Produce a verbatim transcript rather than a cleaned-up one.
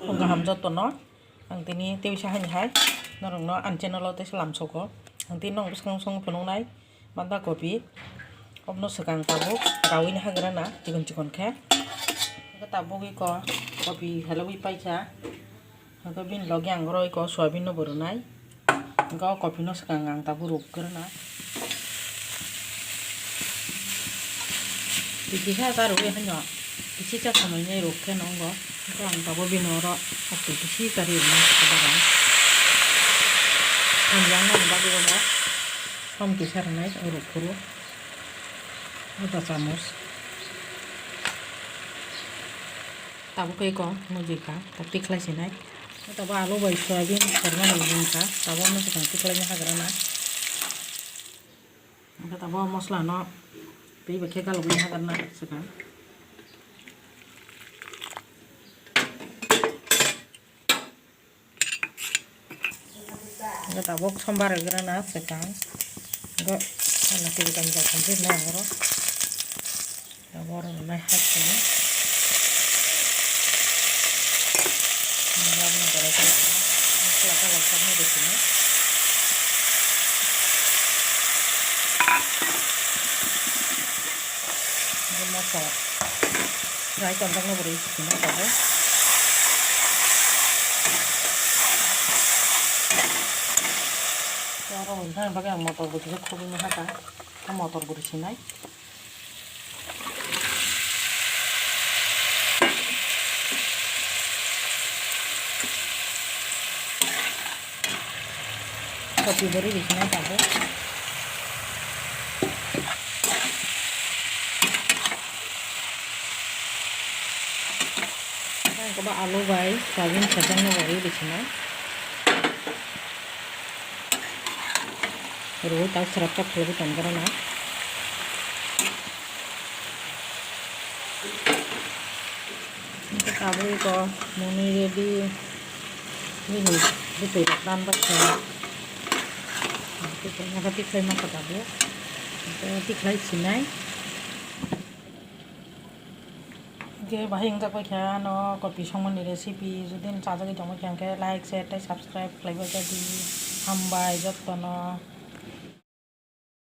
Phung kaham jotono. Ang tini tei bisa haini hai norokno ani channel o teisa lamsogo. Ang tini nog bwskang song phunuknai banda kopi. Obno swkang tabuk rawui ni hagra na chikon chikon khe. Hwnkhe tabuk iko kopi halogwi paikha. Hwnkhe bini logi ang oro iko soyabin no bo rwnai. Hwnkhe o kopi no swkang ang tabuk rwgwrwna. Twi kisa ta rwui haino kisi cha samani rwkhe nongo. Hwnkhe ang tabuk bini oro twi kisi cha rwui rwna swkang. Ang yang nani bagwi rwma som kisa rwnai rwphuru. Ada chamus. Tabuk khe iko mujui kha, ta tikhlai sinai. Tabuk alu bai soyabin sermani wngkha, tabuk no swkang tikhlai ni hagra na. Hwnkhe tabuk mosla no twi bai khe galugwi hagra na swkang. Hwnkhe tabuk sombar rwgwrana swkang. Hwnkhe hala twi kami kami khamjak nai ang oro. Tabuk oro rwnai hai sini. Hwnkhe aboni pore khe mosla kalar saknai rw sini. Hwnkhe mosla. Rai tonjakno bo rwi sina tabuk. Oro hwnkhai bagwi ang motor bo kisa khobwi ma hata. O motor bo rwi sinai. Kopi bo rwi rwsinai tabuk. Ang koba alu bai soyabin sajak no bo rwi rwsinai. Rwi tak srap srap khlaiwi tonjak rwna. Tabuk iko mwnwi ready. Bini bwtwi rok ran baksa. Tikhlai ma kha tabuk. Tikhlai sinai. Hwnkhe bahai wngjak bai kha ano kopi songmani recipe. Jodi no chajagwi tongwi kha hwnkhe like, share tei subscribe khlaibai kha di. Hambai jotono.